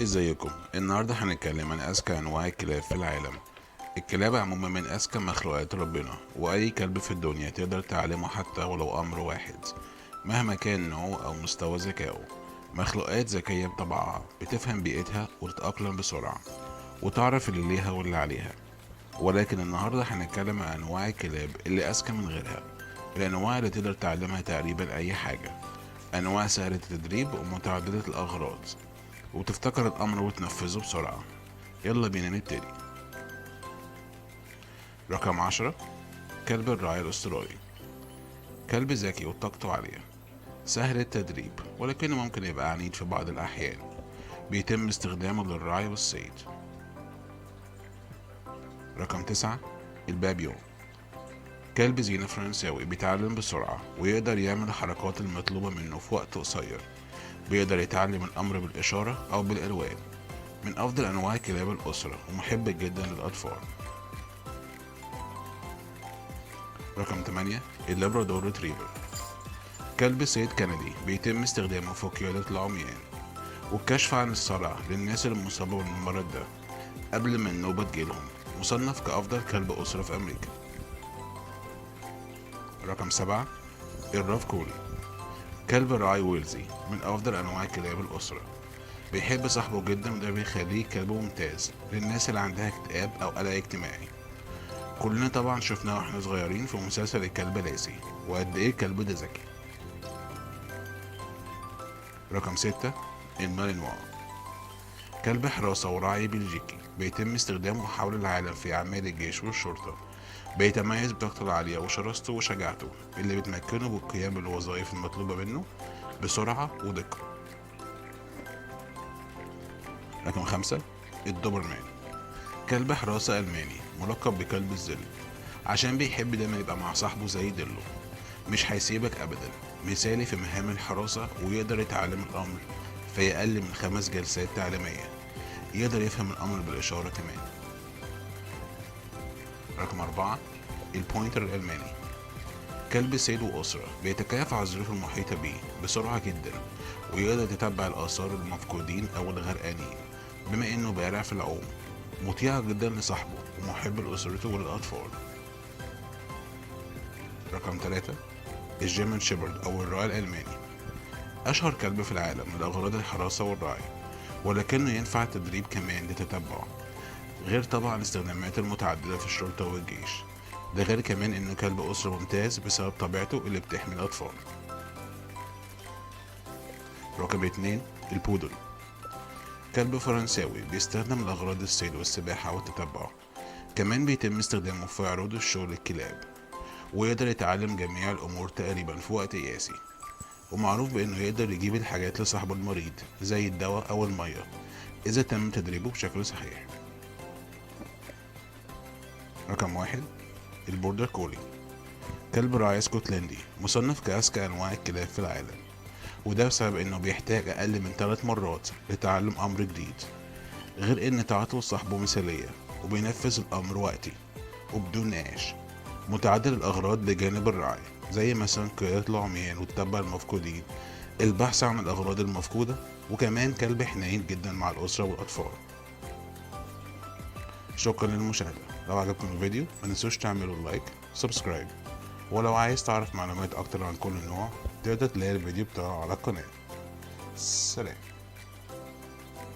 ازيكم؟ النهارده هنتكلم عن اذكى انواع الكلاب في العالم. الكلاب عموما من اذكى مخلوقات ربنا، واي كلب في الدنيا تقدر تعلمه حتى ولو امر واحد مهما كان نوعه او مستوى ذكائه. مخلوقات ذكية بطبعها، بتفهم بيئتها وتتأقلم بسرعة وتعرف اللي ليها واللي عليها. ولكن النهاردة هنتكلم عن أنواع الكلاب اللي أذكى من غيرها، الأنواع اللي تقدر تعلمها تقريبا أي حاجة، أنواع سهلة التدريب ومتعددة الأغراض وتفتكر الأمر وتنفذه بسرعة. يلا بينا نبتدي. رقم 10، كلب الرعاية الأسترالي. كلب ذكي وطاقته عالية، سهل التدريب، ولكنه ممكن يبقى عنيد في بعض الأحيان. بيتم استخدامه للرعي والصيد. رقم 9، البابيون. كلب زينة فرنساوي بيتعلم بسرعة ويقدر يعمل الحركات المطلوبة منه في وقت قصير. بيقدر يتعلم الأمر بالإشارة أو بالألوان. من أفضل أنواع كلاب الأسرة ومحب جدا للأطفال. رقم 8، ال Labrador Retriever. كلب صيد كندي بيتم استخدامه في قيادة العميان والكشف عن الصرع للناس المصابة بالمرض ده قبل ما النوبة تجيلهم. مصنف كأفضل كلب أسرة في أمريكا. رقم 7، ال Rough Collie. كلب راعي ويلزي من أفضل أنواع كلاب الأسرة، بيحب صاحبه جدا وده بيخليه كلب ممتاز للناس اللي عندها اكتئاب أو قلق اجتماعي. كلنا طبعا شفناه واحنا صغيرين في مسلسل الكلب لاسي وقد ايه الكلب ده ذكي. رقم 6، المالينوا. كلب حراسة وراعي بلجيكي بيتم استخدامه حول العالم في أعمال الجيش والشرطة. بيتميز بطاقته العالية وشراسته وشجاعته اللي بتمكنه بالقيام بالوظائف المطلوبة منه بسرعة ودقة. رقم 5، الدوبرمان. كلب حراسة ألماني ملقب بكلب الظل عشان بيحب دايما يبقى مع صاحبه زي دله، مش هيسيبك أبدا. مثالي في مهام الحراسة ويقدر يتعلم الأمر في أقل من 5 جلسات تعليمية. يقدر يفهم الأمر بالإشارة كمان. رقم 4، ال Pointer الألماني. كلب صيد وأسرة بيتكيف على الظروف المحيطة بيه بسرعة جدا ويقدر يتتبع الآثار المفقودين أو الغرقانين بما إنه بارع في العوم. مطيع جدا لصاحبه ومحب لأسرته وللأطفال. رقم 3، ال German Shepherd أو الراعي الألماني. أشهر كلب في العالم لأغراض الحراسة والرعي، ولكنه ينفع تدريب كمان لتتبعه، غير طبعا استخداماته المتعددة في الشرطة والجيش. ده غير كمان إنه كلب أسرة ممتاز بسبب طبيعته اللي بتحمي الأطفال. رقم 2، البودل. كلب فرنساوي بيستخدم لأغراض الصيد والسباحة والتتبع، كمان بيتم استخدامه في عروض الشغل للكلاب، ويقدر يتعلم جميع الأمور تقريبا في وقت قياسي، ومعروف بأنه يقدر يجيب الحاجات لصاحبه المريض زي الدواء أو المية إذا تم تدريبه بشكل صحيح. رقم 1، ال Border Collie. كلب راعي اسكتلندي مصنف كأذكى أنواع الكلاب في العالم، وده بسبب إنه بيحتاج أقل من 3 مرات لتعلم أمر جديد، غير إن طاعته لصاحبه مثالية وبينفذ الأمر وقتي وبدون نقاش. متعدد الأغراض بجانب الرعي زي مثلا قيادة العميان وتتبع المفقودين، البحث عن الأغراض المفقودة، وكمان كلب حنين جدا مع الأسرة والأطفال. شكرا للمشاهدة. لو عجبكم الفيديو ما تنسوش تعملوا like، subscribe، ولو عايز تعرف معلومات أكتر عن كل نوع تقدر تلاقي الفيديو بتاعه على القناة. سلام.